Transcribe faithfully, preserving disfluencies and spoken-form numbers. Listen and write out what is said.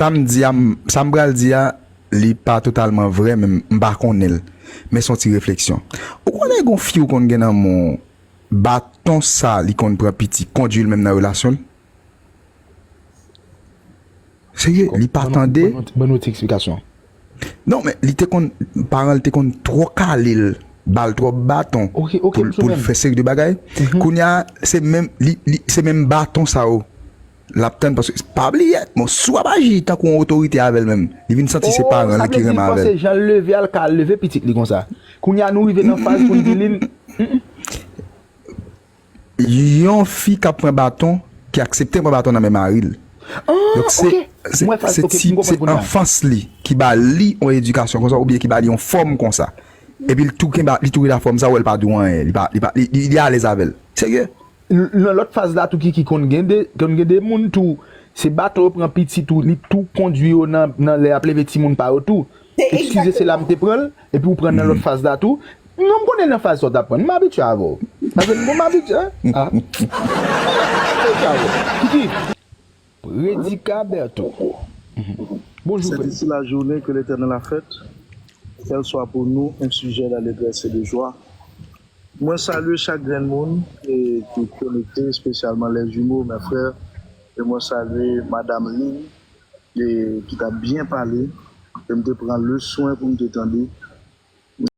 Sa m di a, m- sa m pral di a, li pa totalman vrè, men m pa konnen l. Men se yon ti refleksyon. Ou konnen gen yon fi ou konn gen nan men w, baton sa, li konn pran piti, kondui l menm nan relasyon l? Serye, li pa tande? Ban nou ti eksplikasyon. Non, men li te konn, paran l te konn twò kale l, ba l twòp baton pou l fè seri de bagay. Kounye a, se menm, li, li, se menm baton sa yo l ap tann, paske pa bliye, bon, si w ap aji tankou yon otorite avè l menm, li vin santi se paran li ki renmen avè l. Sa vle di l panse jan l leve a, l ka leve pitit li konsa. Kounye a, nou rive nan faz pou n di li, yon fi k ap pran baton, ki aksepte pran baton nan men mari l. Donk, se, se, se ti, se anfans li ki ba li yon edikasyon konsa, oubyen ki ba li yon fòm konsa. Epi l tou kenbe, li tou rete ak fòm sa, ou wè l pa di w anyen, li pa, li pa, li, li, li alèz avè l. Serye? Nan lòt faz la tou, Kiki, konn gen de, konn gen de moun tou, se baton yo pran pitit ou, li tou kondui yo nan, nan lè y ap leve timoun pa yo tou. Eskize, se la m te pran l, epi ou pran nan lòt faz la tou. Non, m konnen nan faz sa w t ap pran. M abitye avè w. Paske m, m abitye, hein? Ah. M abitye avè w. Kiki. Prédicat Bertho. Bonjou, frè. C'est ici la journée que l'Éternel a faite, qu'elle soit pour nous un sujet d'allégresse et de joie. Mwen salye chak grenn moun e ki konekte, espesyalman les jumeaux, mes frères. E mwen salye Madam Lynn, e ki t ap byen pale. E m te pran le swen pou m te tande.